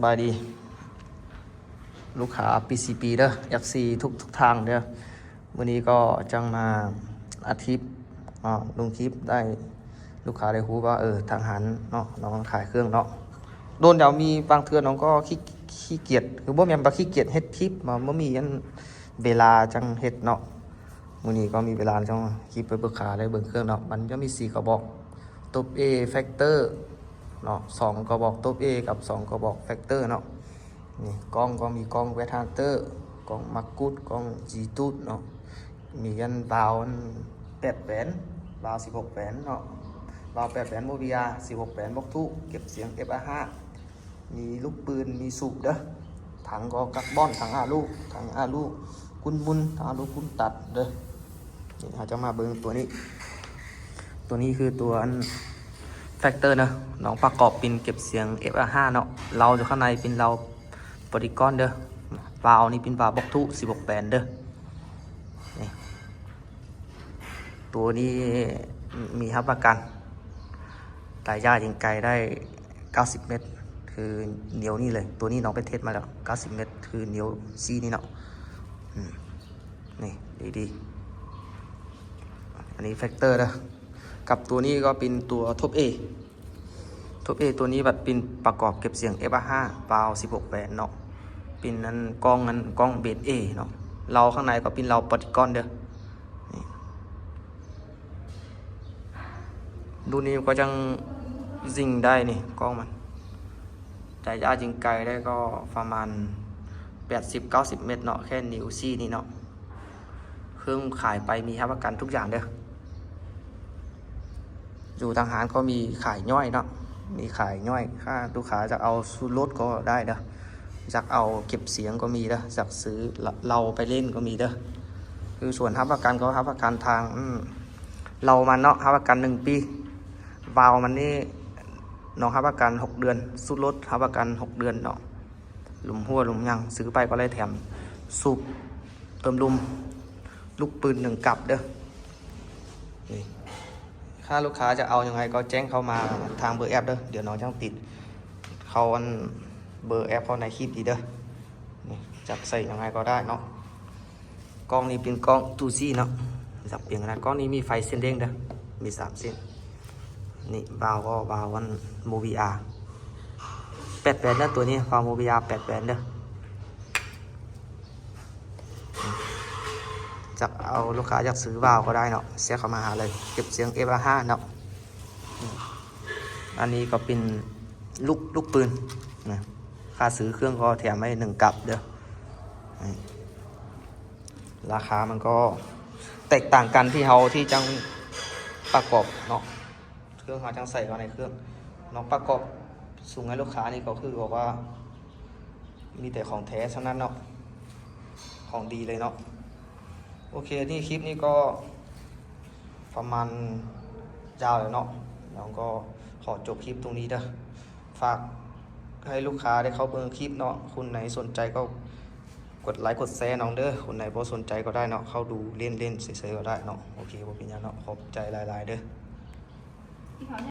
ສະບາຍດີລູກຄ້າ PCP ເດີ FC ທຸກໆທ່ານເດີ. ມື້ນີ້ກໍຈັ່ງມາອັດຄລິບເນາະ ລົງຄລິບໄດ້ ລູກຄ້າໄດ້ຮູ້ວ່າ ເອີ ທາງຮ້ານເນາະ ນ້ອງຂາຍເຄື່ອງເນາະ. ໂດນແລ້ວ ມີບາງເທື່ອນ້ອງກໍຂີ້ ຂີ້ກຽດ ຄືບໍ່ແມ່ນວ່າຂີ້ກຽດເຮັດຄລິບ ບໍ່ມີອັນເວລາຈັ່ງເຮັດເນາະ. ມື້ນີ້ກໍມີເວລາ ຈັ່ງຄລິບໄປເບິ່ງຂາ ໄດ້ເບິ່ງເຄື່ອງເນາະ. ມັນຈະມີສີ່ກະບອກ ຕົບ A Factor ເນາະ ສອງກະບອກຕົບ A ກັບສອງກະບອກ Factor ເນາະ. ນີ້ກ້ອງກໍມີກ້ອງ Wet Hunter ກ້ອງ Magut ກ້ອງ G-Tooth ເນາະ. ມີອັນວາວອັນແປດແຫວນ ວາວສິບຫົກແຫວນເນາະ ວາວແປດແຫວນ Movia ສິບຫົກແຫວນ ບອກທຸ ເກັບສຽງ ເອັຟອາຫ້າ ມີລູກປືນ ມີສູບເດີ. ຖັງກໍກາບອນ ຖັງອາລູ ຖັງອາລູ ກຸນມຸນ ຖັງອາລູກຸນຕັດເດີ. ນີ້ເຮົາຈະມາເບິ່ງຕົວນີ້ ຕົວນີ້ຄືຕົວອັນ Factor ເນາະ ນ້ອງປະກອບເປັນເກັບສຽງ ເອັຟອາຫ້າ ເນາະ. ເລົາຢູ່ຂ້າງໃນເປັນເລົາ Polygon ເດີ. ວາວນີ້ເປັນວາວບອກທຸ ສິບຫົກແຫວນເດີ. ນີ້ ຕົວນີ້ມີຮັບປະກັນໄລຍະຍິງໄກໄດ້ເກົ້າສິບແມັດ ຄືແນວນີ້ເລີຍ. ຕົວນີ້ນ້ອງໄປເທສມາແລ້ວ ເກົ້າສິບແມັດ ຄືແນວຊີ້ນີ້ເນາະ. ອືມ ນີ້ ດີໆ ອັນນີ້ Factor ເດີ. ກັບຕົວນີ້ກໍເປັນຕົວ Top A Top A ຕົວນີ້ບັດເປັນປະກອບເກັບສຽງ ເອັຟອາຫ້າ ວາວສິບຫົກແຫວນເນາະ. ເປັນອັນກ້ອງ ອັນກ້ອງເບສ A ເນາະ. ເລົາຂ້າງໃນກໍເປັນເລົາ Polygon ເດີ. ນີ້ ລຸ້ນນີ້ກໍຍັງຍິງໄດ້ນີ້ ກ້ອງມັນ ໄລຍະຍິງໄກໄດ້ກໍປະມານແປດສິບ ເກົ້າສິບແມັດເນາະ ແຄ່ແນວຊີ້ນີ້ເນາະ. ເຄື່ອງຂາຍໄປມີຮັບປະກັນທຸກຢ່າງເດີ. ຢູ່ທາງຮ້ານກໍມີຂາຍຍ່ອຍເນາະ ມີຂາຍຍ່ອຍ. ຖ້າລູກຄ້າຢາກເອົາຊູດລົດກໍໄດ້ເດີ ຢາກເອົາເກັບສຽງກໍມີເດີ ຢາກຊື້ເລົາໄປຫຼິ້ນກໍມີເດີ. ຄືສ່ວນຮັບປະກັນກໍຮັບປະກັນທາງ ອືມ ເລົາມັນເນາະ ຮັບປະກັນໜຶ່ງປີ. ວາວມັນນີ້ນ້ອງຮັບປະກັນຫົກເດືອນ ສູດລົດຮັບປະກັນຫົກເດືອນເນາະ. ຫຼຸມຮົ່ວຫຼຸມຫຍັງ ຊື້ໄປກໍໄດ້ແຖມສູບເຕີມລົມ ລູກປືນໜຶ່ງກັບເດີ. ນີ້ ຖ້າລູກຄ້າຈະເອົາຫຍັງໃດກໍແຈ້ງເຂົ້າມາທາງເບີແອັບເດີ. ດຽວນ້ອງຈັ່ງຕິດເຂົ້າອັນເບີແອັບເຂົ້າໃນຄລິບອີກເດີ. ນີ້ ຈັກໃສ່ຫຍັງໃດກໍໄດ້ເນາະ. ກ້ອງນີ້ເປັນກ້ອງ two C ເນາະ ຈັບປຽງກັນນະ. ກ້ອງນີ້ມີໄຟເສັ້ນເດ້ງເດີ ມີສາມເສັ້ນ. ນີ້ ວາວກໍວາວອັນ Movia ແປດແຫວນເດີ ຕົວນີ້ ວາວ Movia ແປດແຫວນເດີ. ຈັກເອົາ ລູກຄ້າຢາກຊື້ວາວກໍໄດ້ເນາະ ແຊດເຂົ້າມາຫາເລີຍ ເກັບສຽງ ເອັຟອາຫ້າ ເນາະ. ອັນນີ້ກໍເປັນລູກ ລູກປືນນະ ຄ່າຊື້ເຄື່ອງກໍແຖມໃຫ້ໜຶ່ງກັບເດີ. ນີ້ ລາຄາມັນກໍແຕກຕ່າງກັນທີ່ເຮົາທີ່ຈັ່ງປະກອບເນາະ ເຄື່ອງເຮົາຈັ່ງໃສ່ເຂົ້າໃນເຄື່ອງເນາະ. ປະກອບສົ່ງໃຫ້ລູກຄ້ານີ້ກໍຄືບອກວ່າມີແຕ່ຂອງແທ້ເທົ່ານັ້ນເນາະ ຂອງດີເລີຍເນາະ. ໂອເຄ ນີ້ຄລິບນີ້ກໍປະມານຍາວແລ້ວເນາະ ນ້ອງກໍຂໍຈົບຄລິບຕົງນີ້ເດີ. ຝາກໃຫ້ລູກຄ້າໄດ້ເຂົ້າເບິ່ງຄລິບເນາະ. ຄົນໃດສົນໃຈກໍກົດໄລກົດແຊນ້ອງເດີ ຄົນໃດບໍ່ສົນໃຈກໍໄດ້ເນາະ ເຂົ້າດູເລ່ນໆເຊີຍໆກໍໄດ້ເນາະ. ໂອເຄ ບໍ່ເປັນຫຍັງເນາະ ຂອບໃຈຫຼາຍໆເດີ.